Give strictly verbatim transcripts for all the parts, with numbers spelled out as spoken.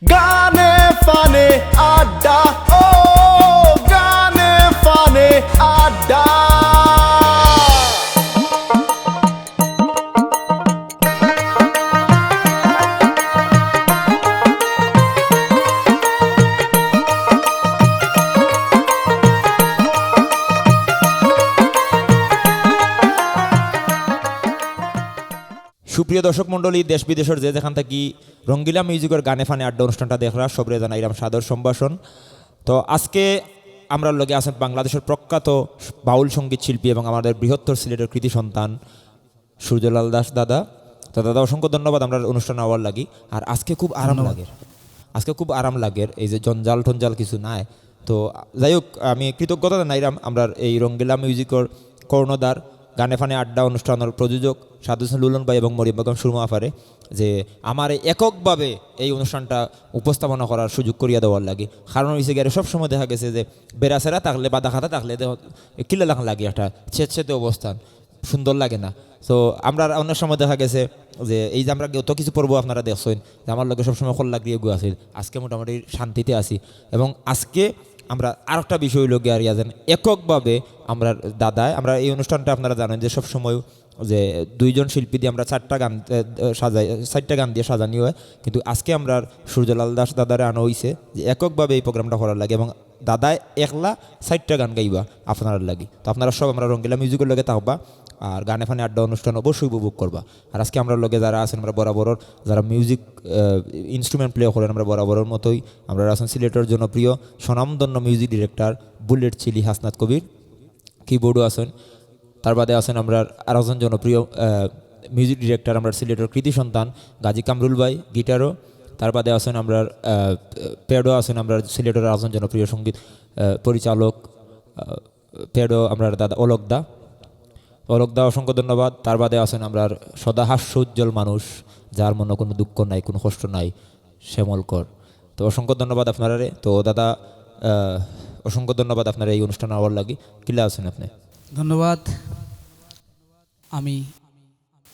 গানে ফানে আড্ডা, ও গানে ফানে আড্ডা। সুপ্রিয় দর্শক মণ্ডলী, দেশ বিদেশর যে যেখান থাকি রঙ্গিলা মিউজিকর গানে ফানে আড্ডা অনুষ্ঠানটা দেখরা, সবরে জানাইরাম সাদর সম্ভাষণ। তো আজকে আমরার লগে আছেন বাংলাদেশর প্রখ্যাত বাউল সঙ্গীত শিল্পী এবং আমাদের বৃহত্তর সিলেটর কৃতি সন্তান সূর্যলাল দাস দাদা। তো দাদা, অসংখ্য ধন্যবাদ আমরার অনুষ্ঠান আওয়ার লাগি। আর আজকে খুব আরাম ধন্যবাদ। লাগের, আজকে খুব আরাম লাগের, এই যে জঞ্জাল টঞ্জাল কিছু নাই। তো যাই হোক, আমি কৃতজ্ঞতা জানাইরাম আমরার এই রঙ্গিলা মিউজিকর কর্ণধার, গানে ফানে আড্ডা অনুষ্ঠানর প্রযোজক সাদুস লুলন ভাই এবং মরিয়ম বেগম সুরমা আফারে, যে আমারে এককভাবে এই অনুষ্ঠানটা উপস্থাপনা করার সুযোগ করিয়া দেওয়ার লাগি। কারণ হইছে গিয়া, সব সময় দেখা গেছে যে বেড়াছেড়া থাকলে, বাদা খাতা থাকলে দেহ কিলা লাখান লাগে, একটা ছেদছেদে অবস্থান, সুন্দর লাগে না। তো আমরা অনেক সময় দেখা গেছে যে এই যে আমরা গত কিছু পর্ব আপনারা দেখছেন যে আমার লগে সবসময় কল্লা গিয়ে গু আছিল, আজকে মোটামুটি শান্তিতে আছি। এবং আজকে আমরা আরেকটা বিষয় হইল গিয়া আর ইয়া যেন এককভাবে আমরা দাদায়, আমরা এই অনুষ্ঠানটা আপনারা জানেন যে সবসময় যে দুইজন শিল্পী দিয়ে আমরা চারটা গান, এ, এ, সাজাই, চারটা গান দিয়ে সাজানি হয়, কিন্তু আজকে আমরা সূর্যলাল দাস দাদারে আনা হইছে যে এককভাবে এই প্রোগ্রামটা করার লাগি, এবং দাদায় একলা চারটা গান গাইবা আপনারার লাগি। তো আপনারা সব আমরা রঙ্গিলা মিউজিকর লগে থাকবা, আর গানে ফানে আড্ডা অনুষ্ঠান অবশ্যই উপভোগ করবা। আর আজকে আমরার লগে যারা আছেন, আমরা বরাবরর যারা মিউজিক, আহ, ইনস্ট্রুমেন্ট প্লে করেন, আমরা বরাবরর মতোই আমরা আছেন সিলেটর জনপ্রিয় স্বনামধন্য music director Bullet Chili Hasnat Kabir, কিবোর্ডও আছেন। তার বাদে আছেন আমরার আরেকজন জনপ্রিয়, আহ, মিউজিক ডিরেক্টর, আমরার সিলেটর কৃতি সন্তান গাজী কামরুল ভাই, গিটারও। তার বাদে আছেন আমরার, আহ, প্যাডও আছেন আমরার সিলেটর আরেকজন জনপ্রিয় সঙ্গীত, আহ, পরিচালক, আহ, প্যাডও আমরার দাদা অলক দা। অলক দা, অসংখ্য ধন্যবাদ। তার বাদে আছেন আমরার সদা হাস্য উজ্জ্বল মানুষ, যার মনে কোনো দুঃখ নাই, কোনো কষ্ট নাই, শ্যামল কর। তো অসংখ্য ধন্যবাদ আপনারারে। তো দাদা, আহ, অসংখ্য ধন্যবাদ আপনারা এই অনুষ্ঠান আওয়ার লাগি। কিলা আছেন আপনি? ধন্যবাদ। আমি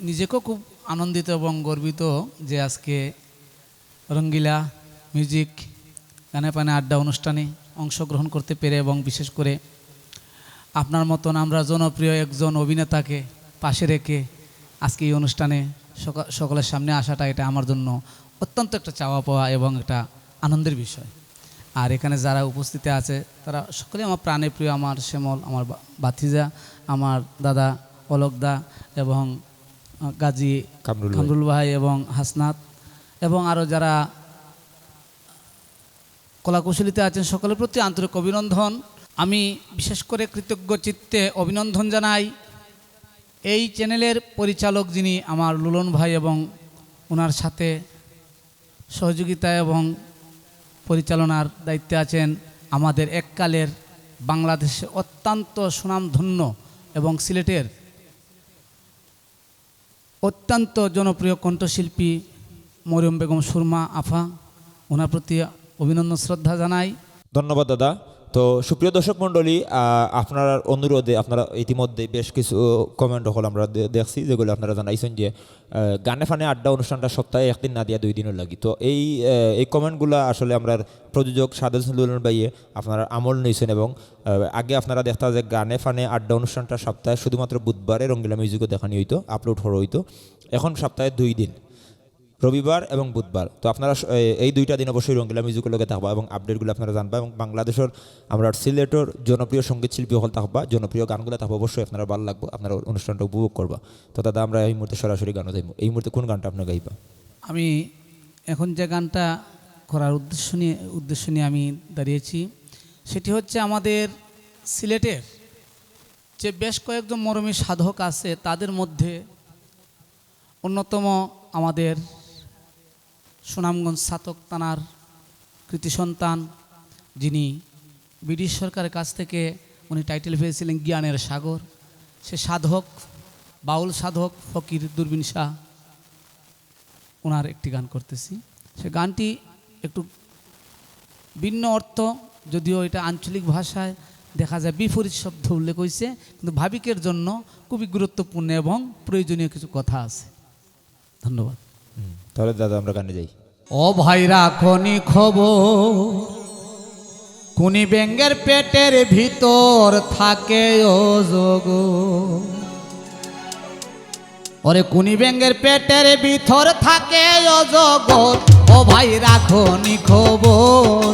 নিজেকেও খুব আনন্দিত এবং গর্বিত যে আজকে রঙ্গিলা মিউজিক গানে পানে আড্ডা অনুষ্ঠানে অংশগ্রহণ করতে পেরে এবং বিশেষ করে আপনার মতন আমরা জনপ্রিয় একজন অভিনেতাকে পাশে রেখে আজকে এই অনুষ্ঠানে সকা-, সকলের সামনে আসাটা, এটা আমার জন্য অত্যন্ত একটা চাওয়া পাওয়া এবং একটা আনন্দের বিষয়। আর এখানে যারা উপস্থিত আছে, তারা সকলেই আমার প্রাণে প্রিয়, আমার শ্যামল, আমার বা-, ভাতিজা, আমার দাদা অলক দা এবং, আহ, গাজী কামরুল ভাই। কামরুল ভাই এবং হাসনাত এবং আরও যারা কলাকুশলীতে আছেন, সকলের প্রতি আন্তরিক অভিনন্দন। আমি বিশেষ করে কৃতজ্ঞ চিত্তে অভিনন্দন জানাই এই চ্যানেলের পরিচালক, যিনি আমার লুলন ভাই এবং ওনার সাথে সহযোগিতা এবং পরিচালনার দায়িত্বে আছেন আমাদের এককালের বাংলাদেশে অত্যন্ত সুনামধন্য এবং সিলেটের অত্যন্ত জনপ্রিয় কণ্ঠশিল্পী মরিয়ম বেগম সুরমা আফা, ওনার প্রতি অভিনন্দন শ্রদ্ধা জানাই। ধন্যবাদ দাদা। তো সুপ্রিয় দর্শক মণ্ডলী, আহ, আপনার অনুরোধে আপনারা ইতিমধ্যে বেশ কিছু কমেন্ট হল আমরা দে-, দেখছি, যেগুলো আপনারা জানাইছেন যে, আহ, গানে ফানে আড্ডা অনুষ্ঠানটা সপ্তাহে একদিন না দিয়া দুই দিনও লাগি। তো এই, আহ, এই কমেন্টগুলো আসলে আমরার প্রযোজক সাদেদ হোসেন লুলন ভাইয়ে আপনারা আমল নিয়েছেন এবং, আহ, আগে আপনারা দেখতা যে গানে ফানে আড্ডা অনুষ্ঠানটা সপ্তাহে শুধুমাত্র বুধবারে রঙ্গিলা মিউজিকও দেখানি হইতো, আপলোড করা হইতো। এখন সপ্তাহে দুই দিন, রবিবার এবং বুধবার। তো আপনারা স-, এ-, এই দুইটা দিন অবশ্যই রঙ্গিলা মিউজিকর লগে থাকবা এবং আপডেটগুলো আপনারা জানবা এবং বাংলাদেশর আমরা সিলেটর জনপ্রিয় সঙ্গীত শিল্পী হল থাকবা, জনপ্রিয় গানগুলো থাকবা, অবশ্যই আপনারা ভালো লাগবো, আপনারা অনুষ্ঠানটা উপভোগ করবা। তো দাদা, আমরা এই মুহূর্তে সরাসরি গানও যাইবো। এই মুহূর্তে কোন গানটা আপনি গাইবা? আমি এখন যে গানটা করার উদ্দেশ্য নিয়ে, উদ্দেশ্য নিয়ে আমি দাঁড়িয়েছি, সেটি হচ্ছে আমাদের সিলেটের যে বেশ কয়েকজন মরমী সাধক আছে, তাদের মধ্যে অন্যতম আমাদের সুনামগঞ্জ ছাতক থানার কৃতি সন্তান, যিনি ব্রিটিশ সরকারের কাছ থেকে উনি টাইটেল পেয়েছিলেন জ্ঞানের সাগর। সে সাধক, বাউল সাধক ফকির দুরবিন শাহ, ওনার একটি গান করতেছি। সে গানটি একটু ভিন্ন অর্থ, যদিও এটা আঞ্চলিক ভাষায় দেখা যায় বিপরীত শব্দ উল্লেখ হয়েছে, কিন্তু ভাবিকের জন্য খুবই গুরুত্বপূর্ণ এবং প্রয়োজনীয় কিছু কথা আছে। ধন্যবাদ। হুম, তাহলে দাদা, আমরা গানে যাই। ও ভাই, রাখনি খবর, কুনি বেঙ্গের পেটের ভিতর থাকে অজগর। ওরে, কুনি বেঙ্গের পেটের ভিতর থাকে অজগর। ও ভাই, রাখনি খবর,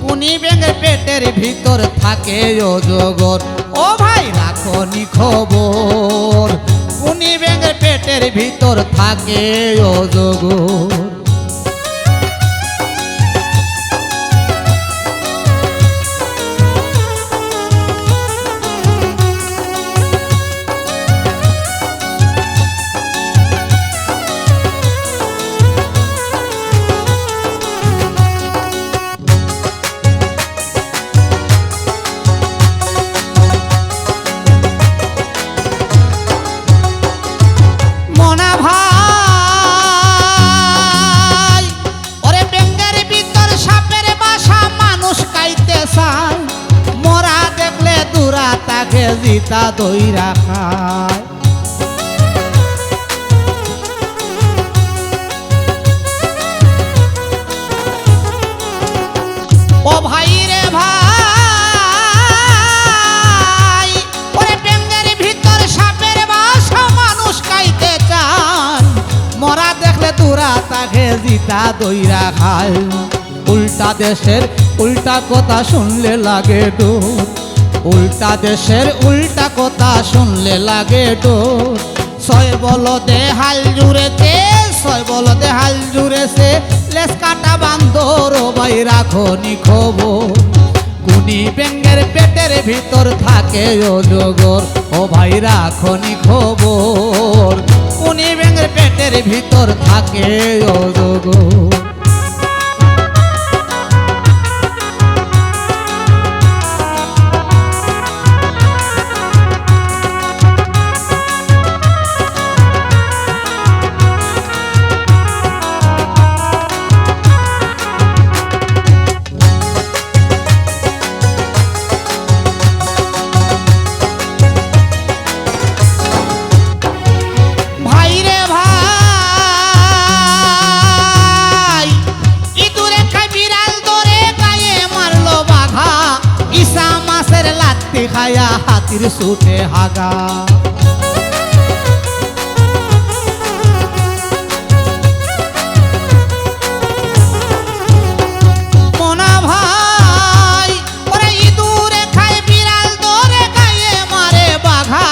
কুনি বেঙ্গের পেটের ভিতর থাকে অজগর। ও ভাই, রাখনি খবর, কুনি বেঙ্গের পেটের ভিতর থাকে অজগর। মনা ভাই, ওরে, বেঙ্গের ভিতর সাপের বাসা, মানুষ খাইতে চায়, মরা দেখলে দূরা থাকে, জিতা দইরা খায়। ও ভাই রে ভাই, ওরে, বেঙ্গের ভিতর সাপের বাসা, মানুষ খাইতে চায়, মরা দেখলে দূরা থাকে, জিতা দইরা খায়। উল্টা দেশের উল্টা কথা শুনলে লাগে ডর, উল্টা দেশের উল্টা কথা শুনলে লাগে ডর। ছয় বলদে হাল জুড়েছে, ছয় বলদে হাল জুড়েছে, লেজ কাটা বান্দর। ও ভাই, রাখনি খবর, কুনি বেঙ্গের পেটের ভিতর থাকে অজগর। ও ভাই, রাখনি খবর, কুনি বেঙ্গের পেটের ভিতর থাকে অজগর। ভাই রে ভাই, ইঁদুরে খায় বিড়াল ধরে, গায়ে মারলো বাঘা, ইছা মাছের লাত্তি খায়া হাতির ছুটে হাগা। মনা ভাই, ওরে, ইঁদুরে খায় বিড়াল ধরে, গায়ে মারে বাঘা,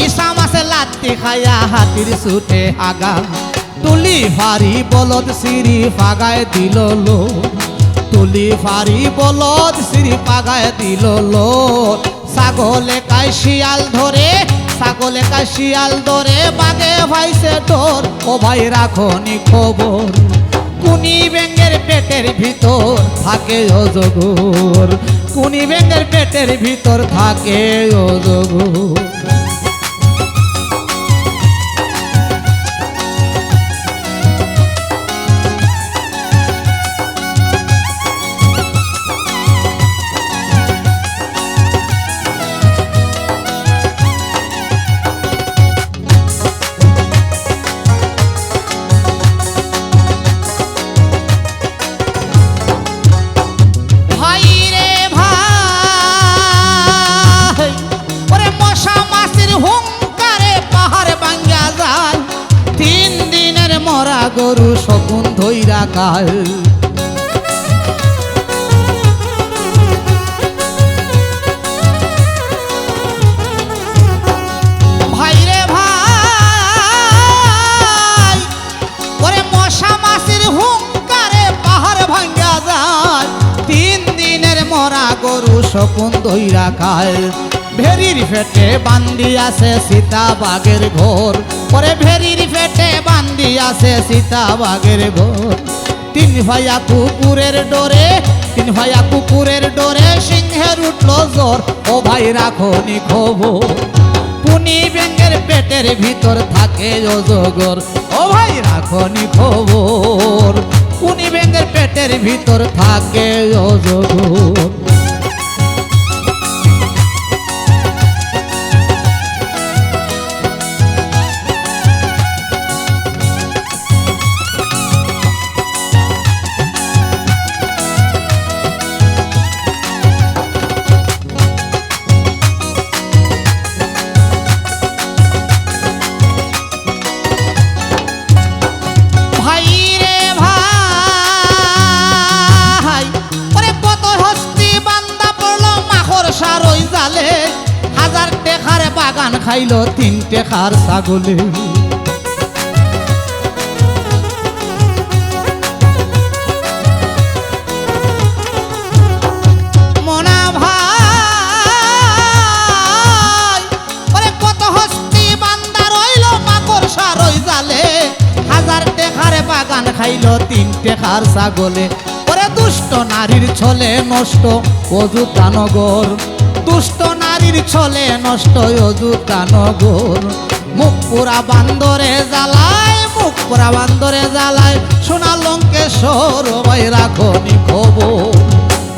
ইছা মাছে লাত্তি খায়া হাতির ছুটে হাগা। তুলি ফারি বলদ সিরি পাগায় দিল লো, তুলি ফারি বলদ সিরি পাগায় দিল লো। ছাগলে খায় শিয়াল ধরে, ছাগলে খায় শিয়াল ধরে, বাঘে পাইছে ডর। ও ভাই, রাখনি খবর, কুনি বেঙ্গের পেটের ভিতর থাকে অজগর, কুনি বেঙ্গের পেটের ভিতর থাকে অজগর। ভাই রে ভাই, ওরে, মশা মাছির হুঙ্কারে পাহাড় ভাঙ্গিয়া যায়। তিন দিনের মরা গরু শকুন ধইরা খায়। ভাই রে ভাই, ওরে, মশা মাছির হুঙ্কারে পাহাড় ভাঙ্গা যায়। তিন দিনের মরা গরু শকুন ধইরা খায়। ভেড়ির পেটে বান্দি আছে চিতা বাঘের ঘর। ওরে, ভেড়ির পেটে বান্দি আছে চিতা বাঘের ঘর। তিন পায়া কুকুরের ডরে, তিন পায়া কুকুরের ডরে সিংহের উঠলো জ্বর। ও ভাই, রাখনি খবর, কুনি বেঙ্গের পেটের ভিতর থাকে অজগর। ও ভাই, রাখনি খবর, কুনি বেঙ্গের পেটের ভিতর থাকে অজগর। খাইলো তিন টেকার ছাগলে। মনা ভাই, ওরে কত হস্তি বান্দা রইলো মাকড়সার ওই জালে, হাজার টেকার বাগান খাইলো তিন টেকার ছাগলে। ওরে দুষ্ট নারীর ছলে নষ্ট অযোধ্যা নগর, দুষ্ট নারীর ছলে নষ্ট অযোধ্যা নগর। মুখ পুরা বান্দরে জ্বালায়, মুখ পুরা বান্দরে জ্বালায়, সোনা লঙ্কেশ্বর ভাই রাখনি খবর।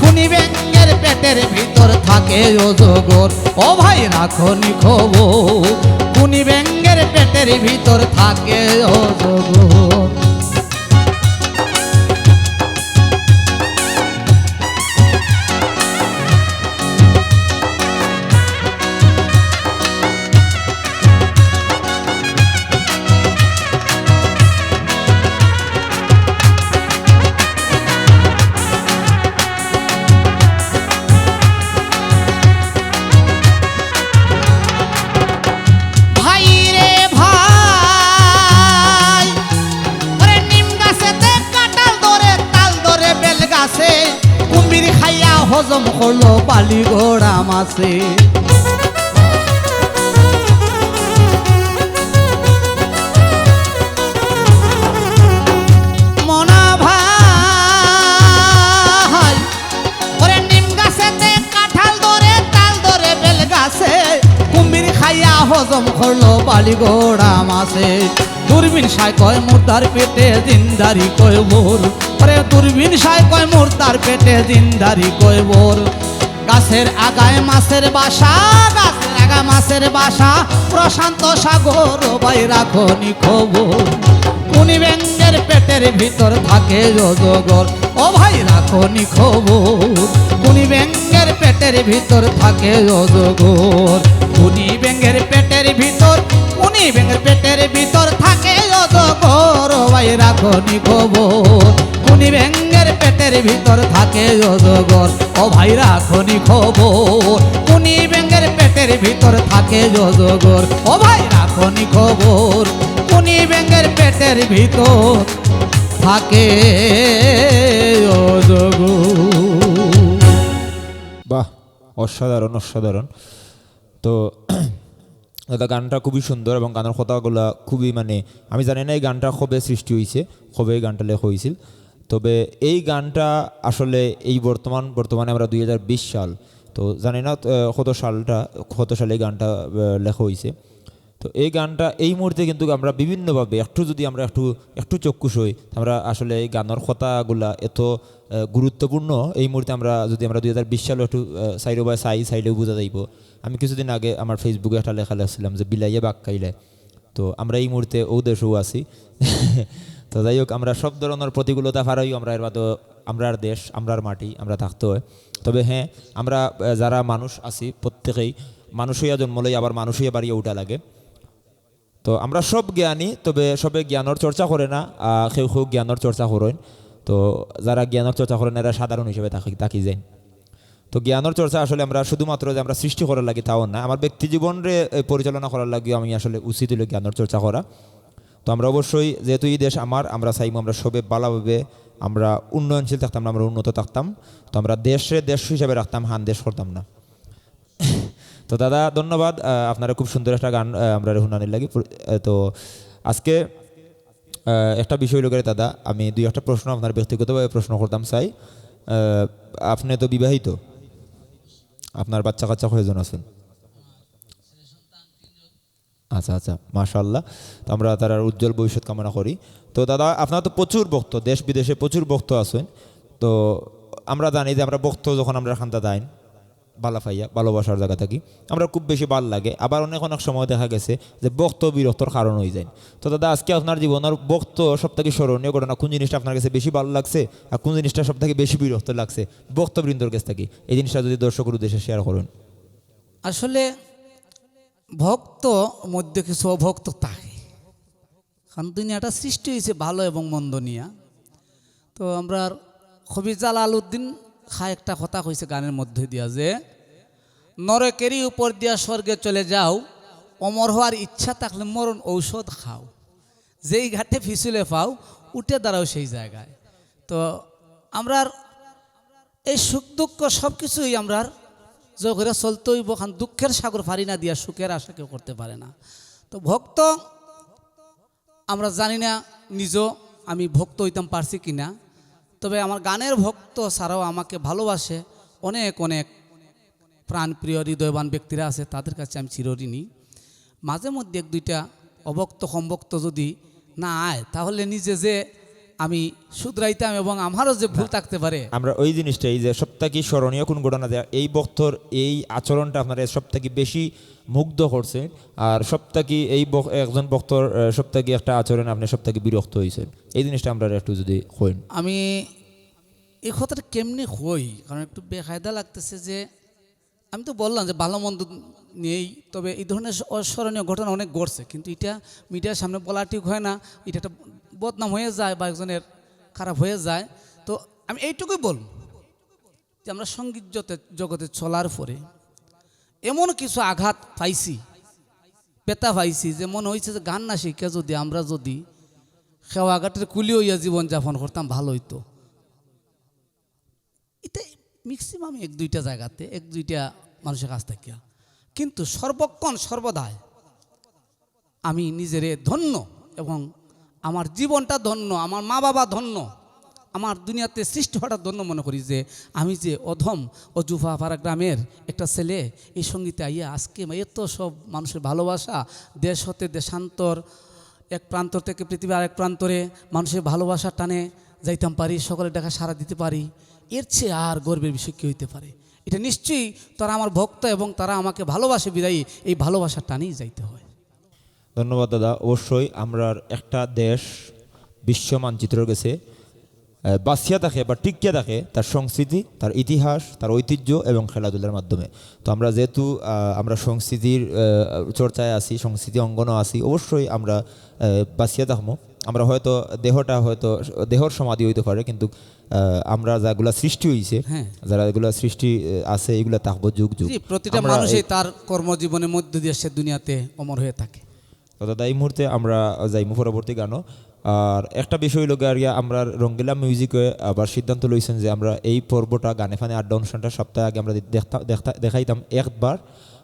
কুনি ব্যাঙের পেটের ভিতর থাকে অজগর, ও ভাই রাখনি খবর। কুনি ব্যাঙের পেটের ভিতর থাকে অজগর। ভাই রে ভাই, ওরে নিম গাছেতে কাঁঠাল ধরে, তাল ধরে বেল গাছে, কুমির খাইয়া হজম করলো বালিগড়া মাছে। মনা ভাই, ওরে নিম গাছেতে কাঁঠাল ধরে, তাল ধরে বেল গাছে, কুমির খাইয়া হজম করলো বালিগড়া মাছে। দূরবীন সায় কয় মুর্দার পেটে জিন্দারি কয় বোর, ওরে দূরবীন সায় কয় মুর্দার পেটে জিন্দারি কয় বোর। গাছের আগায় মাছের বাসা, গাছের আগায় মাছের বাসা, প্রশান্ত সাগর ভাই রাখনি খবর। কুনি ব্যাঙের পেটের ভিতর থাকে অজগর, ও ভাই রাখনি খবর। কুনি ব্যাঙের পেটের ভিতর থাকে অজগর, কুনি ব্যাঙের পেটের ভিতর, কুনি ব্যাঙের পেটের ভিতর থাকে অজগর, ও ভাই রাখনি খবর। কুনি ব্যাঙের পেটের ভিতর থাকে অজগর, ও ভাই রাখনি খবর। কুনি ব্যাঙের পেটের ভিতর থাকে অজগর, ও ভাই রাখনি খবর। কুনি ব্যাঙের পেটের ভিতর থাকে অজগর। বাহ, অসাধারণ, অসাধারণ। তো দাদা, গানটা খুবই সুন্দর এবং গানের কথাগুলা খুবই, মানে, আমি জানি না এই গানটা কবে সৃষ্টি হইছে, কবে এই গানটা লেখা হইছিল। তবে এই গানটা আসলে এই বর্তমান, বর্তমানে আমরা দুই হাজার বিশ সাল, তো জানি না, আহ, কত সালটা, কত সালে এই গানটা, আহ, লেখা হইছে। তো এই গানটা এই মুহূর্তে কিন্তু আমরা বিভিন্নভাবে একটু যদি আমরা একটু, একটু চক্ষুষ হই, আমরা আসলে এই গানের কথাগুলা এত, আহ, গুরুত্বপূর্ণ। এই মুহূর্তে আমরা যদি আমরা দুই হাজার বিশ সালে একটু, আহ, সাইডো বা চাই, চাইলেও বোঝা যাইব। আমি কিছুদিন আগে আমার Facebook-এ একটা লেখা লেখছিলাম যে "বিলাইয়ে বাক্কাইলে", তো আমরা এই মুহূর্তে ও দেশেও আছি। তো যাই হোক, আমরা সব ধরনের প্রতিকূলতা পার অইও, আমরা এর বাদেও আমরার দেশ, আমরার মাটি, আমরা থাকতে হয়। তবে হ্যাঁ, আমরা, আহ, যারা মানুষ আছি, প্রত্যেকেই মানুষ হইয়া জন্ম লই, আবার মানুষ হইয়া বাড়িয়া উঠা লাগে। তো আমরা সব জ্ঞানী, তবে সবে জ্ঞানর চর্চা করে না, আহ, কেউ কেউ জ্ঞানর চর্চা করইন। তো যারা জ্ঞানর চর্চা করইন, এরা সাধারণ হিসেবে থাকি, থাকি যাইন। তো জ্ঞানর চর্চা আসলে আমরা শুধুমাত্র যে আমরা সৃষ্টি করার লাগি তাও না, আমার ব্যক্তি জীবনরে, এ, পরিচালনা করার লাগিও আমি আসলে উচিত হইল জ্ঞানর চর্চা করা। তো আমরা অবশ্যই, যেহেতু এই দেশ আমার, আমরা চাইমু আমরা সবে ভালোভাবে আমরা উন্নয়নশীল থাকতাম না, আমরা উন্নত থাকতাম। তো আমরা দেশে দেশ হিসাবে রাখতাম, হান দেশ করতাম না। তো দাদা, ধন্যবাদ, আহ, আপনারা খুব সুন্দর একটা গান, আহ, আমরা হুনানির লাগি পুর-, আহ, তো আজকে, আহ, একটা বিষয় লোকের দাদা, আমি দুই একটা প্রশ্ন আপনার ব্যক্তিগতভাবে প্রশ্ন করতাম চাই। আহ, আপনি তো বিবাহিত, আপনার বাচ্চা কাচ্চা কয়জন আছেন? আচ্ছা, আচ্ছা, মাশাআল্লাহ। তো আমরা তারার উজ্জ্বল ভবিষ্যৎ কামনা করি। তো দাদা, আপনার তো প্রচুর ভক্ত, দেশ বিদেশে প্রচুর ভক্ত আছেন। তো আমরা জানি যে আমরা ভক্ত যখন আমরা খান্দা দেন, বালা পাইয়া, ভালোবাসার জায়গা থাকি, আমরা খুব বেশি ভালো লাগে। আবার অনেক, অনেক সময় দেখা গেছে যে ভক্ত বিরক্তর কারণ হয়ে যায়। তো দাদা, আজকে আপনার জীবনের ভক্ত সব থেকে স্মরণীয় ঘটনা কোন জিনিসটা আপনার কাছে বেশি ভালো লাগছে, আর কোন জিনিসটা সব থেকে বেশি বিরক্ত লাগছে ভক্তবৃন্দর কাছ থেকে? এই জিনিসটা যদি দর্শকের উদ্দেশ্যে শেয়ার করেন। আসলে ভক্ত মধ্যে কিছু অভক্ত থাকে, কারণ দুনিয়াটা সৃষ্টি হয়েছে ভালো এবং মন্দ নিয়া। তো আমরার কবি জালালউদ্দিন খাঁ একটা কথা কইছে গানের মধ্যে দিয়া যে, "নরকেরই উপর দিয়া স্বর্গে চলে যাও, অমর হওয়ার ইচ্ছা থাকলে মরণ ঔষধ খাও, যেই ঘাটে পিছলে পাও উঠে দাঁড়াও সেই জায়গায়। তো আমরার এই সুখ দুঃখ সব কিছুই আমরার জয় করে চলতে হইব, কারণ দুঃখের সাগর পাড়ি না দিয়া সুখের আশা কেউ করতে পারে না। তো ভক্ত আমরা জানি না নিজও আমি ভক্ত হইতাম পারছি কি না, তবে আমার গানের ভক্ত ছাড়াও আমাকে ভালোবাসে অনেক অনেক প্রাণপ্রিয় হৃদয়বান ব্যক্তিরা আছে, তাদের কাছে আমি চিরঋণী। মাঝে মধ্যে এক দুইটা অভক্ত কমভক্ত যদি না আয়, তাহলে নিজে যে আমি শুধরাইতাম এবং আমারও যে ভুল থাকতে পারে। আমরা ওই জিনিসটাই যে সব থাকি স্মরণীয় কোন ঘটনা যে এই ভক্তর এই আচরণটা আপনার সব থাকি বেশি মুগ্ধ করছে, আর সব থাকি এই ভক- একজন ভক্তর আহ, সব থাকি একটা আচরণ আপনি সব থাকি বিরক্ত হয়েছেন, এই জিনিসটা আমরা একটু যদি কইন। আমি এই কথাটা কেমনে কই, কারণ একটু বেকায়দা লাগতেছে যে আমি তো বললাম যে ভালো মন্দ নেই, তবে এই ধরনের অস্মরণীয় ঘটনা অনেক ঘটছে, কিন্তু এটা মিডিয়ার সামনে বলা ঠিক হয় না, এটা একটা বদনাম হয়ে যায় বা একজনের খারাপ হয়ে যায়। তো আমি এইটুকুই বলব যে আমরা সঙ্গীত জগতে জগতে চলার পরে এমন কিছু আঘাত পাইছি, ব্যথা পাইছি, যে মনে হয়েছে যে গান না শিখে যদি আমরা যদি খেওয়াঘাটের কুলি হইয়া জীবনযাপন করতাম ভালো হইতো। এটা ম্যাক্সিমাম এক দুইটা জায়গাতে এক দুইটা মানুষের কাছ থেকে, কিন্তু সর্বক্ষণ সর্বদাই আমি নিজেরে ধন্য এবং আমার জীবনটা ধন্য, আমার মা বাবা ধন্য, আমার দুনিয়াতে সৃষ্টি হওয়াটা ধন্য মনে করি যে আমি যে অধম অজুফাপাড়া গ্রামের একটা ছেলে এই সঙ্গীতে আইয়া আজকে এত সব মানুষের ভালোবাসা, দেশ হতে দেশান্তর, এক প্রান্ত থেকে পৃথিবীর আরেক প্রান্তরে মানুষের ভালোবাসার টানে যাইতাম পারি, সকলের ডাকে সাড়া দিতে পারি, এর চেয়ে আর গর্বের বিষয় কী হইতে পারে? এটা নিশ্চয়ই তারা আমার ভক্ত এবং তারা আমাকে ভালোবাসে বিধায় এই ভালোবাসার টানেই যাইতে হয়। ধন্যবাদ দাদা। অবশ্যই আমরার একটা দেশ বিশ্ব মানচিত্রর গেছে আহ, বাঁচিয়া থাকে বা টিকিয়া থাকে তার সংস্কৃতি, তার ইতিহাস, তার ঐতিহ্য এবং খেলাধুলার মাধ্যমে। তো আমরা যেহেতু আহ, আমরা সংস্কৃতির আহ, চর্চায় আছি, সংস্কৃতি অঙ্গনও আছি, অবশ্যই আমরা আহ, বাঁচিয়া থাকবো। আমরা হয়তো দেহটা হয়তো দেহর সমাধি হইতে পারে, কিন্তু আহ, আমরা যেগুলা সৃষ্টি হইছে, হ্যাঁ। যারা এগুলা সৃষ্টি আহ, আছে, এগুলা থাকবো যুগ যুগ। জি, প্রতিটা আমরা মানুষই এই- তার কর্মজীবনের মধ্য দিয়ে সে দুনিয়াতে অমর হয়ে থাকে। তো দাদা, এই মুহূর্তে আমরা যাইমু পরবর্তী গানও। আর একটা বিষয় হইল গিয়া, আর গিয়া আমরা রঙ্গিলা মিউজিকে আবার সিদ্ধান্ত লইছেন যে আমরা এই পর্বটা গানে ফানে আড্ডা অনুষ্ঠানটা সপ্তাহে আগে আমরা দেখতা- দেখতা- দেখাইতাম একবার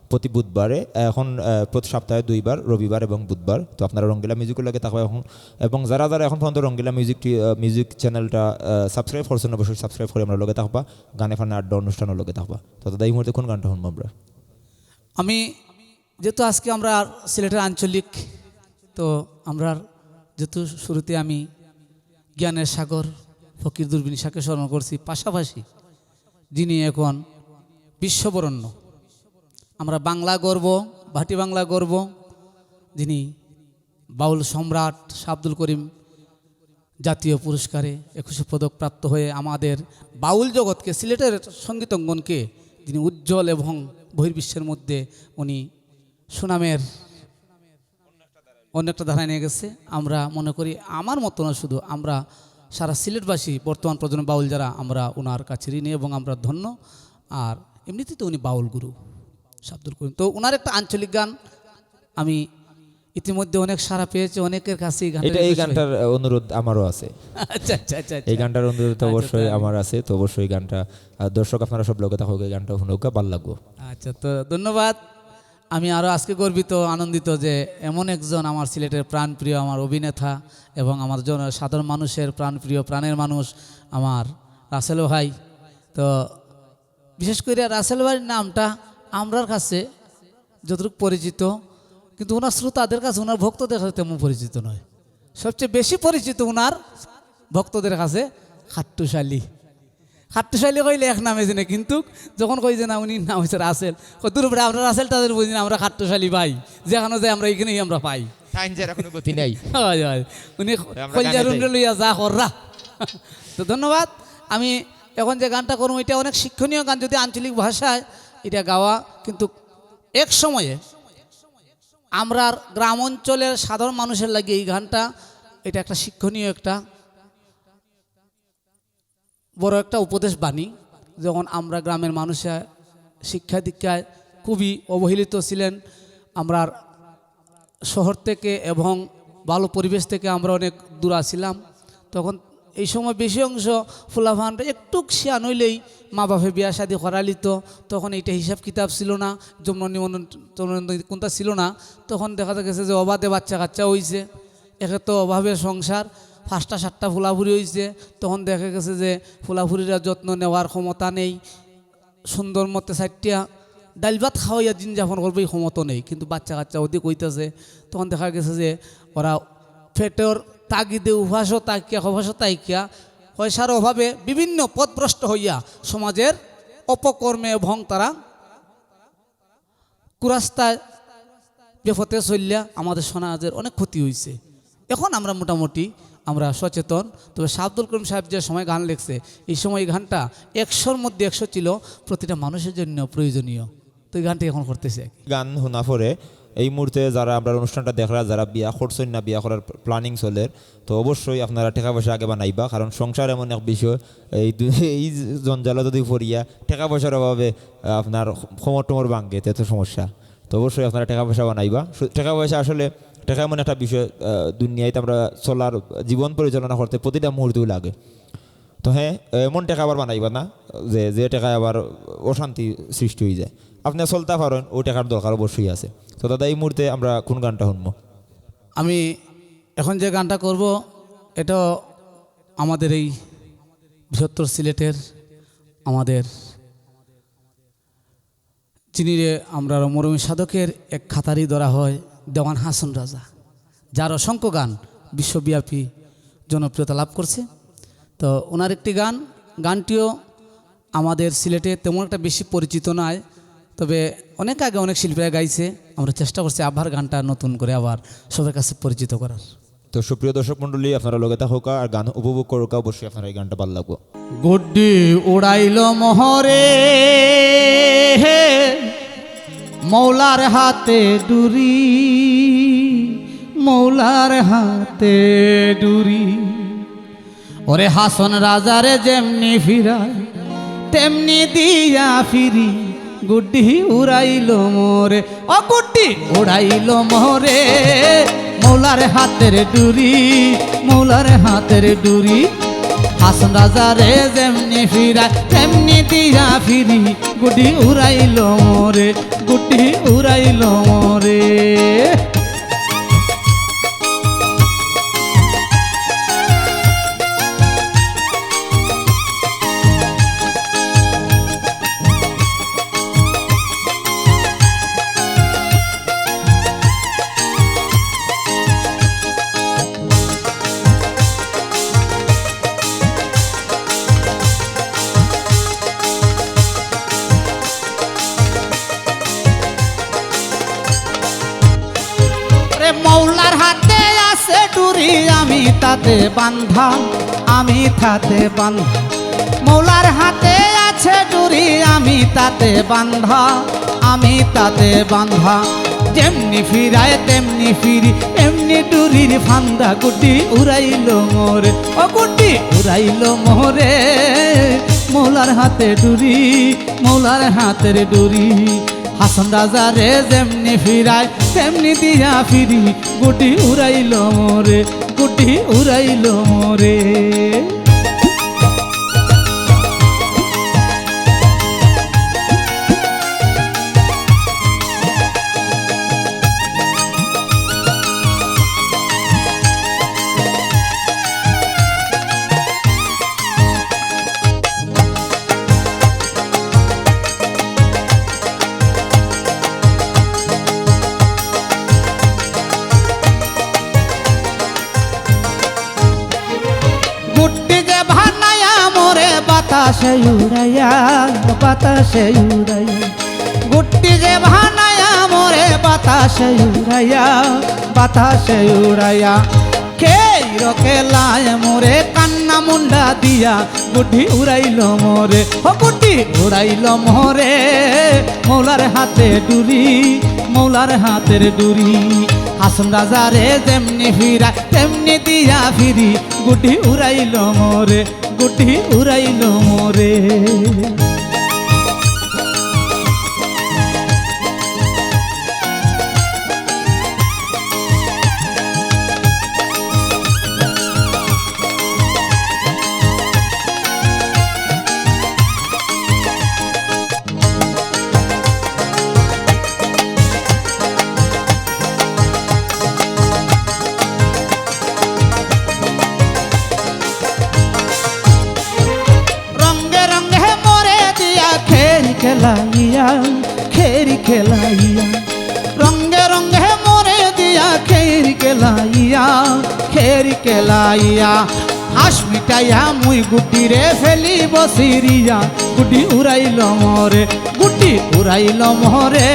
প্রতি বুধবারে, এখন আহ, প্রতি সপ্তাহে দুইবার, রবিবার এবং বুধবার। তো আপনারা রঙ্গিলা মিউজিকের লগে থাকবা এখন, এবং যারা যারা এখন পর্যন্ত রঙ্গিলা মিউজিক টি- আহ, মিউজিক চ্যানেলটা সাবস্ক্রাইব করছেন, অবশ্যই সাবস্ক্রাইব করে আমরা লগে থাকবা, গানে ফানে আড্ডা অনুষ্ঠানের লগে থাকবা। তো দাদা, এই মুহূর্তে কোন গানটা শুনবো আমরা? আমি যেহেতু আজকে আমরা সিলেটের আঞ্চলিক, তো আমরা যেহেতু শুরুতে আমি জ্ঞানের সাগর ফকির দুরবিন শাহকে স্মরণ করছি, পাশাপাশি যিনি এখন বিশ্ববরণ্য, আমরা বাংলা গর্ব, ভাটি বাংলা গর্ব, যিনি বাউল সম্রাট শাহ আব্দুল করিম জাতীয় পুরস্কারে একুশে পদক প্রাপ্ত হয়ে আমাদের বাউল জগৎকে, সিলেটের সঙ্গীত অঙ্গনকে যিনি উজ্জ্বল এবং বহির্বিশ্বের মধ্যে উনি সুনামের অন্য একটা ধারায় নিয়ে গেছে। আমরা মনে করি, আমার মতো না শুধু, আমরা সারা সিলেটবাসী, বর্তমান প্রজন্ম বাউল যারা, আমরা ওনার কাছে ঋণী এবং আমরা ধন্য। আর এমনিতেই তো উনি বাউল গুরু শাহ আব্দুল করিম। তো ওনার একটা আঞ্চলিক গান আমি ইতিমধ্যে অনেক সাড়া পেয়েছে, অনেকের কাছে এই গানটা এটা এই request গানটার আহ, অনুরোধ আমারও আছে। আচ্ছা, আচ্ছা, আচ্ছা, আচ্ছা। এই গানটার অনুরোধ তো আচ্ছা, অবশ্যই তো আমার আছে, তো অবশ্যই গানটা আহ, দর্শক আপনারা সব লগে থাকো, এই গানটা শুনুক, ভালো লাগবো। আচ্ছা, তো ধন্যবাদ। আমি আরও আজকে গর্বিত, আনন্দিত যে এমন একজন আমার সিলেটের প্রাণপ্রিয় আমার অভিনেতা এবং আমার জন সাধারণ মানুষের প্রাণপ্রিয়, প্রাণের মানুষ আমার রাসেল ভাই। তো বিশেষ করে রাসেল ভাইয়ের নামটা আমরার কাছে যতটুকু পরিচিত, কিন্তু ওনার শ্রোতাদের কাছে, ওনার ভক্তদের কাছে তেমন পরিচিত নয়। সবচেয়ে বেশি পরিচিত ওনার ভক্তদের কাছে খাট্টুশ আলী। খাট্টুশ আলী কইলে এক নামে চিনে, কিন্তু যখন কই যে না, উনি নাম হচ্ছে রাসেল, কই, "দূর বেটা, আমরা রাসেল তাদের বুঝি না, আমরা খাট্টুশ আলী ভাই, যেখানে যাই আমরা এখানেই আমরা পাই।" টাইম যারা কোনো গতি নাই। হয়, হয়। উনি আমরা কইলজার গানে উন্ডে লইয়া যা কররা। তো ধন্যবাদ। আমি এখন যে গানটা করবো, এটা অনেক শিক্ষণীয় গান, যদি আঞ্চলিক ভাষায় এটা গাওয়া, কিন্তু এক সময়ে আমরার গ্রাম অঞ্চলের সাধারণ মানুষের লাগি এই গানটা, এটা একটা শিক্ষণীয়, একটা বড় একটা উপদেশ বাণী। যখন আমরা গ্রামের মানুষে শিক্ষা দীক্ষায় খুবই অবহেলিত ছিলেন, আমরার শহর থেকে এবং ভালো পরিবেশ থেকে আমরা অনেক দূর আছিলাম। তখন এই সময় বেশি অংশ ফুলাফানরা একটু শিয়ান হইলেই মা বাপে বিয়া শাদী করালিত। তখন এইটা হিসাব কিতাব ছিল না, যৌন নিবন্ধন, যৌন নিবন্ধন কোনটা ছিল না। তখন দেখা গেছে যে অবাধে বাচ্চা কাচ্চা হইছে, একে তো অভাবে সংসার, পাঁচটা সাতটা ফুলাফুরি হইছে। তখন দেখা গেছে যে ফুলাফুরিরা যত্ন নেওয়ার ক্ষমতা নেই, সুন্দর মতে চারটিয়া ডাইল ভাত খাওয়াইয়া দিন যাপন করবে, এই ক্ষমতা নেই। কিন্তু বাচ্চা কাচ্চা অধিক হইতেছে, তখন দেখা গেছে যে ওরা পেটর তাগিদে উপাসও থাকিয়া, হপাসও থাকিয়া, পয়সার অভাবে বিভিন্ন পথভ্রষ্ট হইয়া সমাজের অপকর্মে এবং তারা কুরাস্তায় বেপথে চলিয়া আমাদের সমাজের অনেক ক্ষতি হইছে। এখন আমরা মোটামুটি আমরা সচেতন। তবে শাহ আব্দুল করিম সাহেব যে সময় গান লেখছে, এই সময় এই গানটা একশোর মধ্যে একশো ছিল, প্রতিটা মানুষের জন্য প্রয়োজনীয়। তো এই গানটি এখন করতেছি আর কি। গান শোনা পরে এই মুহূর্তে যারা আমরার অনুষ্ঠানটা দেখরা, যারা বিয়া করছইন না, বিয়া করার প্ল্যানিং চলের, তো অবশ্যই আপনারা টেকা পয়সা আগে বানাইবা, কারণ সংসার এমন এক বিষয়, এই দু-, এই জঞ্জালো যদি পড়িয়া টেকা পয়সার অভাবে, আহ, আপনার কোমর টোমর ভাঙ্গে, তে তো সমস্যা। তো অবশ্যই আপনারা টেকা পয়সা বানাইবা। সু-, টেকা পয়সা আসলে, টেকা এমন একটা বিষয়, আহ, দুনিয়াত আমরা চলার, জীবন পরিচালনা করতে প্রতিটা মুহূর্তেও লাগে। তো হ্যাঁ, এমন টেকা আবার বানাইবা না যে, যে টেকায় আবার অশান্তি সৃষ্টি হয়ে যায়। আপনি চলতে পারেন, ওই টেকার দরকার অবশ্যই আছে। তো দাদা, এই মুহূর্তে আমরা কোন গানটা শুনবো? আমি এখন যে গানটা করব, এটা আমাদের এই বৃহত্তর সিলেটের আমাদের যিনি রে আমরা মরমী সাধকের এক খাতারি ধরা হয় দেওয়ান হাসন রাজা, যার অসংখ্য গান বিশ্বব্যাপী জনপ্রিয়তা লাভ করছে। তো ওনার একটি গান, গানটিও আমাদের সিলেটে তেমন একটা বেশি পরিচিত নয়, তবে অনেক আগে অনেক শিল্পীরা গাইছে। আমরা চেষ্টা করছি আবার গানটা নতুন করে আবার সবার কাছে পরিচিত করার। তো সুপ্রিয় দর্শক মণ্ডলী, আপনারা লগে থাকুকা আর গান উপভোগ করুকা, অবশ্যই আপনারা এই গানটা ভালো লাগবো। গুড্ডি উড়াইল মোহরে, মৌলার হাতে ডুরি, মৌলার হাতে ডুরি। ওরে হাসন রাজারে যেমনি ফিরাই, তেমনি দিয়া ফিরি, গুড্ডি উড়াইল মোরে। ও গুড্ডি উড়াইল মোরে, মৌলার হাতের ডুরি, মৌলার হাতের ডুরি। হাসন রাজারে যেমনি ফিরাই, তেমনি দিয়া ফিরি, গুড্ডি উড়াইল মোরে, গুড্ডি উড়াইল মোরে। রে মৌলার হাতে আছে ডুরি, আমি তাতে বান্ধা, আমি তাতে বান্ধা। মৌলার হাতে আছে ডুরি, আমি তাতে বান্ধা, আমি তাতে বান্ধা। যেমনি ফিরায় তেমনি ফিরি, এমনি ডুরির ফান্দা। গুড্ডি উড়াইল মোরে, ও গুড্ডি উড়াইল মোরে, মৌলার হাতে ডুরি, মৌলার হাতের ডুরি। হাসন রাজারে যেমনি ফিরাই, তেমনি দিয়া ফিরি, গুড্ডি উড়াইল মোরে, গুড্ডি উড়াইল মোরে। গুড্ডি যে বানায়া মোরে বাতাসে উড়াইয়া, বাতাসে উড়াইয়া। গুড্ডি যে বানায়া মোরে বাতাসে উড়াইয়া, বাতাসে উড়াইয়া। খেইর খেলায় মোরে কান্না মুন্ডা দিয়া, গুড্ডি উড়াইল মোরে, ও গুড্ডি উড়াইল মোরে। মৌলার হাতে ডুরি, মৌলার হাতের ডুরি। হাসন রাজারে যেমনি ফিরাই, তেমনি দিয়া ফিরি, গুড্ডি উড়াইল মোরে, গুড্ডি উড়াইল মোরে। খেলাইয়া, খেরি খেলাইয়া, রঙে রঙে মরে দিয়া, খেরি খেলাইয়া, খেরি খেলাইয়া। হাঁস মিটাইয়া মুই গুটি রে ফেলি বসিরিয়া, গুটি উড়াইল মরে, গুটি উড়াইল মরে,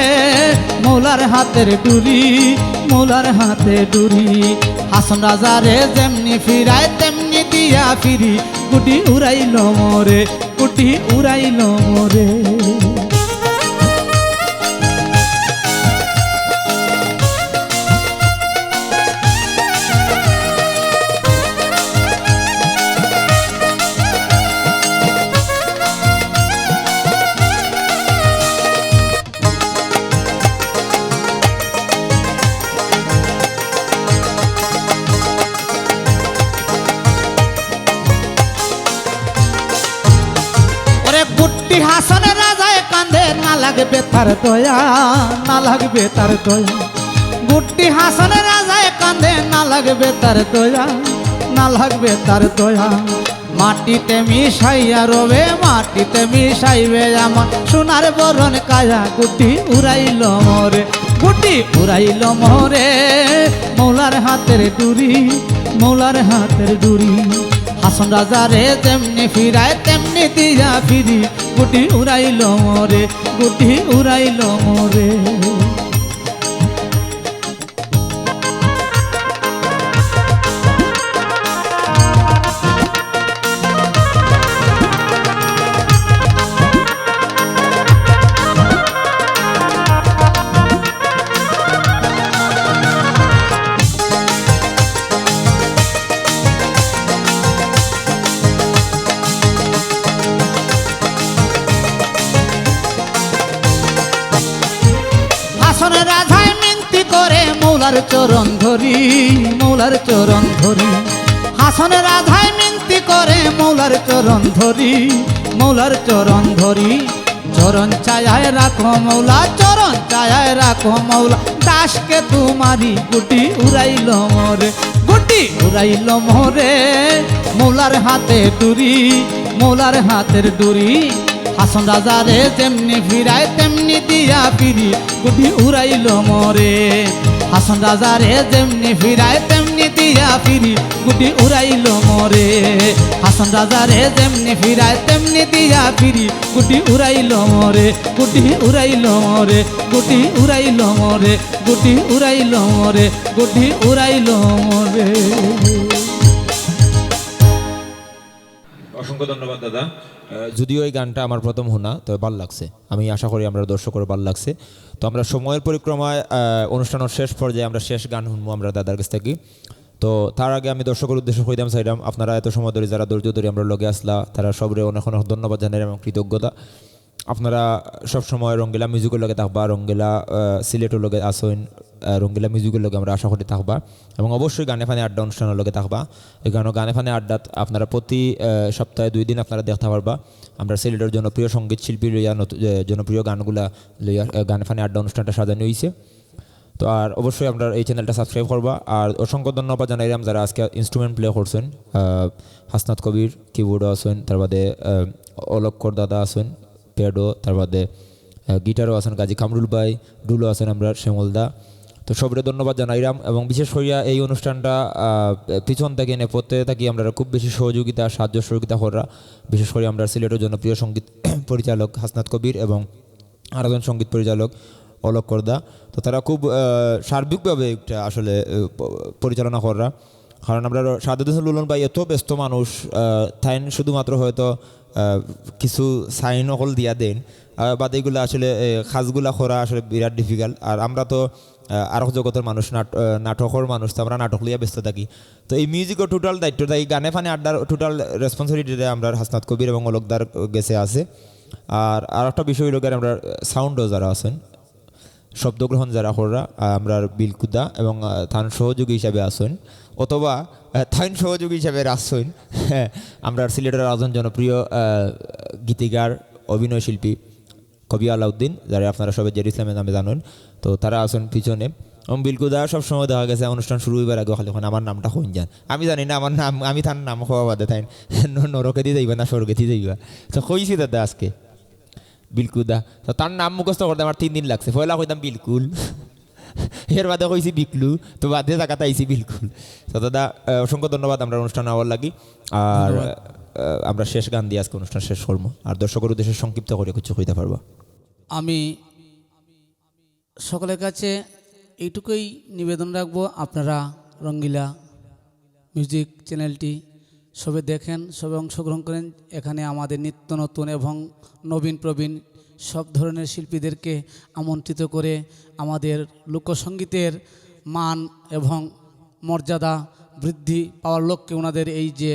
মৌলার হাতের ডুরি, মৌলার হাতে ডুরি। হাসন রাজারে যেমনি ফিরায় তেমনি দিয়া ফিরি, গুটি উড়াইল মরে, গুটি উড়াইল মরে। ওরে গুটি হাসন রাজায় কান্দে, না লাগবে তার দয়া, না লাগবে তার দয়া। গুটি হাসন রাজায় কান্দে, না লাগবে তার দয়া, না লাগবে তার দয়া। মাটিতে মিশাইয়া রবে, মাটিতে মিশাইবে আমার সোনার বরন কায়া। গুটি উড়াইল মরে, গুটি উড়াইল মরে, মৌলার হাতের ডুরি, মৌলার হাতের ডুরি। হাসন রাজারে যেমনি ফিরায় তেমনি দিয়া ফিরি, গুটি উড়াইল মরে, গুটি উড়াইল মরে। হাসন রাজায় মিনতি করে মৌলার চরণ ধরি, মৌলার চরণ ধরি। হাসন রাজায় মিনতি করে মৌলার চরণ ধরি, মৌলার চরণ ধরি। চরণ ছায়ায় রাখো মৌলা, চরণ ছায়ায় রাখো মৌলা, দাসকে তোমারি। গুটি উড়াইল মরে, গুটি উড়াইল মরে, মৌলার হাতে ডুরি, মৌলার হাতের ডুরি। হাসন রাজারে যেমনি ফিরায় তেমনি দিয়া ফিরি, গুটি উড়াইল মরে। হাসন রাজারে যেমনি ফিরায় তেমনি দিয়া ফিরি, গুটি উড়াইল মরে। হাসন রাজারে যেমনি ফিরায় তেমনি দিয়া ফিরি, গুটি উড়াইল মরে, গুটি উড়াইল মরে, গুটি উড়াইল মরে, গুটি উড়াইল মরে, গুটি উড়াইল মরে। অসংখ্য ধন্যবাদ দাদা। আহ, যদিও এই গানটা আমার প্রথম শোনা, তবে ভালা লাগছে। আমি আশা করি আমরার দর্শকর ভালা লাগছে। তো আমরা সময়ের পরিক্রমায়, আহ, অনুষ্ঠানর শেষ পর্যায়ে আমরা শেষ গান শুনমু আমরার দাদার গেছ থাকি। তো তার আগে আমি দর্শকর উদ্দেশ্যে কইতাম চাইরাম, আপনারা এত সময় ধরি যারা ধৈর্য ধরি আমরার লগে আছলা, তারা সবরে অনেক অনেক ধন্যবাদ জানাইরাম এবং কৃতজ্ঞতা। আপনারা সব সময় রঙ্গিলা মিউজিকর লগে থাকবা, রঙ্গিলা, আহ, সিলেটর লগে আছইন, আহ, রঙ্গিলা মিউজিকর লগে আমরা আশা করি থাকবা। এবং অবশ্যই গানে ফানে আড্ডা অনুষ্ঠানর লগে থাকবা। এই গানো গানে ফানে আড্ডাত আপনারা প্রতি, আহ, সপ্তাহে দুই দিন আপনারা দেখতা পারবা। আমরা সিলেটর জনপ্রিয় সঙ্গীত শিল্পী লইয়া নতু-, আহ, জনপ্রিয় গানগুলা লইয়া, আহ, গানে ফানে আড্ডা অনুষ্ঠানটা সাজানি অইছে। তো আর অবশ্যই আমরার এই channelটা subscribe করবা। আর অসংখ্য ধন্যবাদ জানাইরাম যারা আজকে instrument play করছইন, আহ, হাসনাত কবির keyboardও আছইন, তার বাদে, আহ, অলক্ষর দাদা আছইন, প্যাডও, তার বাদে, আহ, guitarও আছইন গাজী কামরুল ভাই, ঢুলো আছইন আমরার শ্যামল দা। তো সবরে ধন্যবাদ জানাইরাম এবং বিশেষ করিয়া এই অনুষ্ঠানটা, আহ, পিছন থাকি নেপথ্যে থাকি আমরারে খুব বেশি সহযোগিতা, সাহায্য সহযোগিতা কররা। বিশেষ করি আমরার সিলেটর জনপ্রিয় সঙ্গীত পরিচালক হাসনাত কবির এবং আরোজন সঙ্গীত পরিচালক অলক্ষর দা। তো তারা খুব, আহ, সার্বিকভাবে একটা আসলে, আহ, প-, পরিচালনা কররা। কারণ আমরার শাহাদুদ্দিন লুলন ভাই এত ব্যস্ত মানুষ, আহ, তাইন শুধুমাত্র হয়তো, আহ, কিছু sign অকল দিয়া দেইন। আর বাদে এগুলা আসলে, এ, কাজগুলা করা আসলে বিরাট difficult। আর আমরা তো, আহ, আরক জগতর মানুষ, নাট-, আহ, নাটকর মানুষ, তো আমরা নাটক লইয়া ব্যস্ত থাকি। তো এই music-ও total দায়িত্ব থাকি, গানে ফানে আড্ডার total responsibility-টা আমরার হাসনাত কবির এবং অলক দার গেছে আছে। আর, আর একটা বিষয় অইলো গিয়া আমরার sound-ও যারা আছইন, শব্দগ্রহণ যারা কররা, আহ, আমরার বিলকুদা এবং, আহ, তান সহযোগী হিসাবে আছইন, অথবা, আহ, তাইন সহযোগী হিসাবে আছইন, আমরার সিলেটর একজন জনপ্রিয়, আহ, গীতিকার, অভিনয় শিল্পী কবি আলাউদ্দিন, যারে আপনারা সবে জেরি ইসলামের নামে জানইন, তো তারা আছইন পিছনে। এবং বিলকুদা সবসময় দেখা গেছে অনুষ্ঠান শুরু অইবার আগে খালি কইন, "আমার নামটা কইন যান।" আমি জানি না আমার নাম, আমি তান নাম কওয়া বাদে তাইন ন-, নরকেদি যাইবা না স্বর্গেদি যাইবা। তো কইছি দাদা আজকে। বিলকুদা। তো তার নাম মুখস্থ করতে আমার তিন দিন লাগছে। পয়লা কইতাম বিলকুল, এর বাদে কইছি বিকলু, তো বাদে জাগাত আইছি বিলকুল। তো দাদা, আহ, অসংখ্য ধন্যবাদ আমরার অনুষ্ঠান আওয়ার লাগি। আর, ধন্যবাদ। আহ, আমরা শেষ গান দিয়া আজকে অনুষ্ঠান শেষ করমু। আর দর্শকর উদ্দেশ্যে সংক্ষিপ্ত করি কিছু কইতা পারবা? আমি সকলের কাছে এইটুকুই নিবেদন রাখবো, আপনারা রঙ্গিলা মিউজিক চ্যানেলটি সবে দেখেন, সবে অংশগ্রহণ করেন। এখানে আমাদের নিত্য নতুন এবং নবীন প্রবীণ সব ধরনের শিল্পীদেরকে আমন্ত্রিত করে আমাদের লোকসঙ্গীতের মান এবং মর্যাদা বৃদ্ধি পাওয়ার লক্ষ্যে ওনাদের এই যে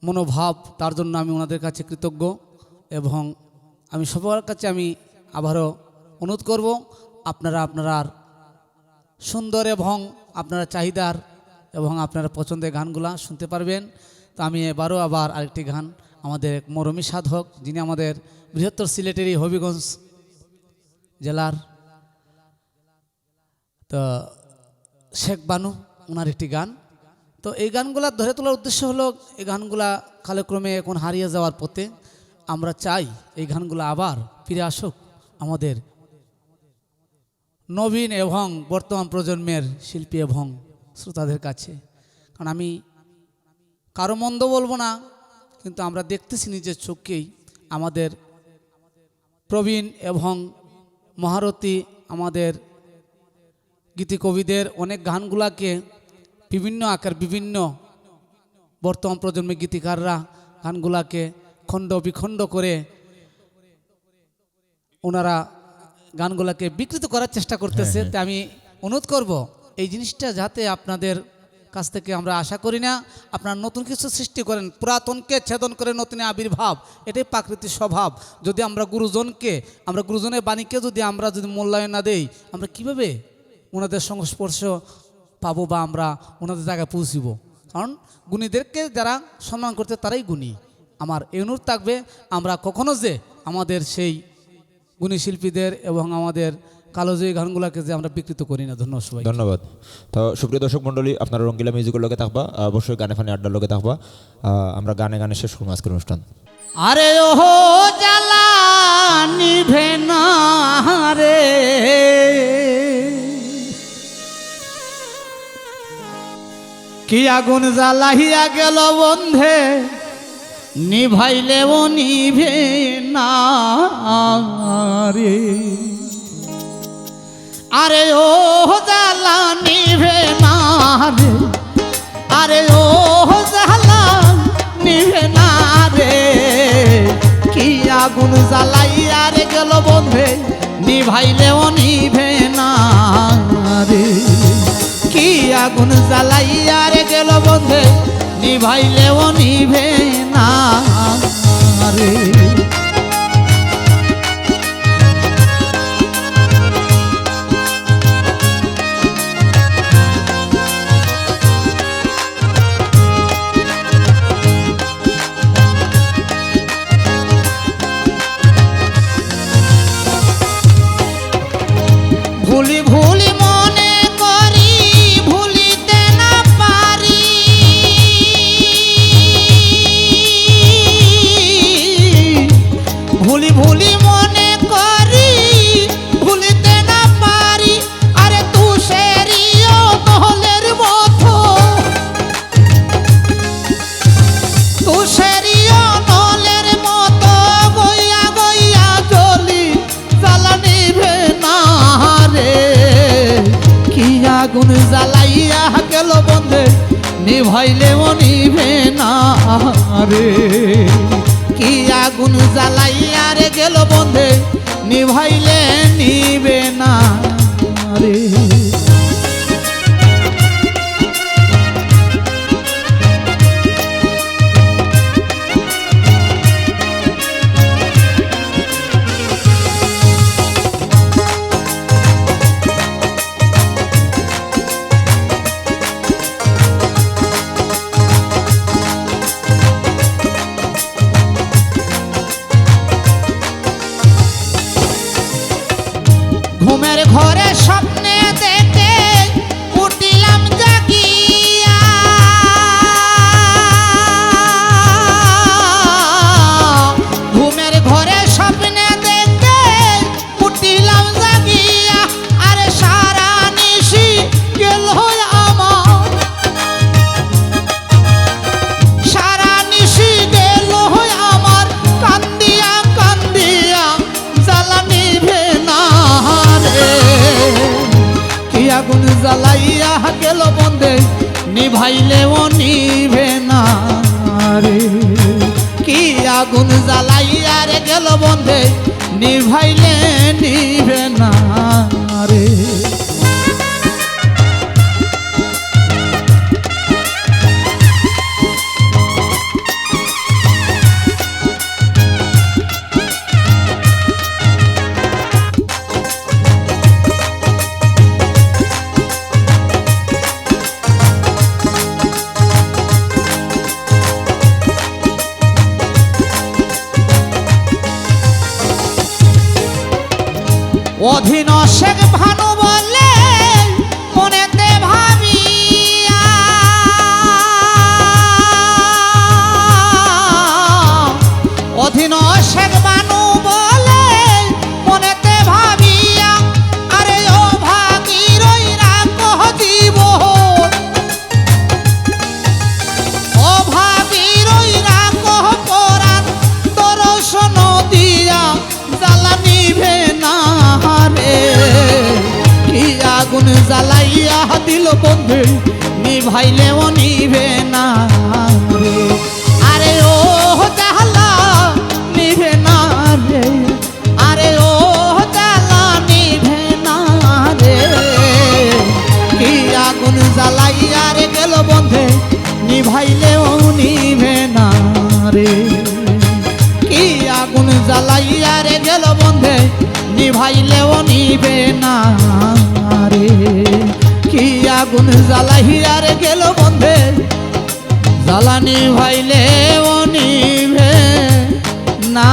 মনোভাব, তার জন্য আমি ওনাদের কাছে কৃতজ্ঞ। এবং আমি সবার কাছে আমি আবারও অনুরোধ করব, আপনারা আপনারার সুন্দর এবং আপনারা চাহিদার এবং আপনারা পছন্দের গানগুলা শুনতে পারবেন। তো আমি এবারও আবার আরেকটি গান, আমাদের এক মরমী সাধক, যিনি আমাদের বৃহত্তর সিলেটেরই হবিগঞ্জ জেলার, তো শেখ বানু, ওনার একটি গান। তো এই গানগুলা ধরে তোলার উদ্দেশ্য হলো, এই গানগুলা কালক্রমে এখন হারিয়ে যাওয়ার পথে। আমরা চাই এই গানগুলা আবার ফিরে আসুক আমাদের নবীন এবং বর্তমান প্রজন্মের শিল্পী এবং শ্রোতাদের কাছে। কারণ আমি কারো মন্দ বলবো না, কিন্তু আমরা দেখতেছি নিজের চোখেই আমাদের প্রবীণ এবং মহারথী আমাদের গীতিকবিদের অনেক গানগুলাকে বিভিন্ন আকার, বিভিন্ন বর্তমান প্রজন্মের গীতিকাররা গানগুলাকে খণ্ড বিখণ্ড করে ওনারা গানগুলাকে বিকৃত করার চেষ্টা করতেছে। হ্যাঁ, হ্যাঁ। তে আমি অনুরোধ করব, এই জিনিসটা যাতে আপনাদের কাছ থেকে আমরা আশা করি না, আপনারা নতুন কিছু সৃষ্টি করেন, পুরাতনকে ছেদন করে নতুন আবির্ভাব, এটাই প্রাকৃতিক স্বভাব। যদি আমরা গুরুজনকে, আমরা গুরুজনের বাণীকে যদি আমরা যদি মূল্যায়ন না দেই, আমরা কিভাবে ওনাদের সংস্পর্শ পাবো বা আমরা ওনাদের জায়গায় পৌঁছিব? কারণ গুণীদেরকে যারা সম্মান করতে, তারাই গুণী। আমার এই অনুরোধ থাকবে, আমরা কখনো যে আমাদের সেই গুণী শিল্পীদের এবং আমাদের কালজয়ী গানগুলাকে যে আমরা বিকৃত করি না। ধন্যবাদ সবাই। ধন্যবাদ। তো সুপ্রিয় দর্শক মণ্ডলী, আপনারা রঙ্গিলা মিউজিকের লগে থাকবা, আহ, অবশ্যই গানে ফানে আড্ডার লগে থাকবা। আহ, আমরা গানে গানে শেষ করবো আজকের অনুষ্ঠান। আরে ও জ্বালা নিভে না রে, কি আগুন জ্বালাইয়া গেল বন্ধে, নিভাইলেও নিভে না রে। আরে ও জ্বালা নিভে না রে, আরে ও জ্বালা নিভে না রে, কি আগুন জ্বালাইয়া রে গেল বন্ধে, নিভাইলেও নিভে না রে। কি আগুন জ্বালাইয়া রে গেল বন্ধে, নিভাইলেও নিভে না রে। ভুলি ভুলি মনে করি, ভুলিতে না পারি। ভুলি ভুলি মনে করি, ভুলিতে না পারি। আরে তুষেরিও দলের মতো, তুষেরিও দলের মতো গইয়া গইয়া জ্বলি, জ্বালা নিভে না রে। কি আগুন জ্বালাইয়া গেল বন্ধে, নিভাইলেও নিভে না রে। কি আগুন জ্বালাইয়া রে গেল বন্ধে, নিভাইলে নিভে না রে। ঘুমের ঘরে স্বপ্নে দেখে উঠিলাম জাগিয়া। ঘুমের ঘরে স্বপ্নে নিভাইলেও নিভে না রে। কি আগুন জ্বালাইয়া রে গেল বন্ধে, নিভাইলে নিভে না রে। অধীন শেখ ভানু বলে মনেতে ভাবিয়া, অধীন শেখ ভানু বলে মনেতে ভাবিয়া, আরে ও ভাগিরই রাখো জীবন, ও ভাগিরই রাখো পরাণ, দর্শন দিয়া জ্বালা নিভে না রে। কি আগুন জ্বালাইয়া দিল বন্ধে, নিভাইলেও নিভে না রে। আরে ও জ্বালা নিভে না রে, আরে ও জ্বালা নিভে না রে। কি আগুন জ্বালাইয়া রে গেল বন্ধে, নিভাইলেও নিভে না রে। কি আগুন জ্বালাইয়া রে গেল বন্ধে, নিভাইলেও নিভে না রে। কি আগুন জ্বালাইয়া রে গেল বন্ধে, জ্বালা নিভাইলেও নিভে না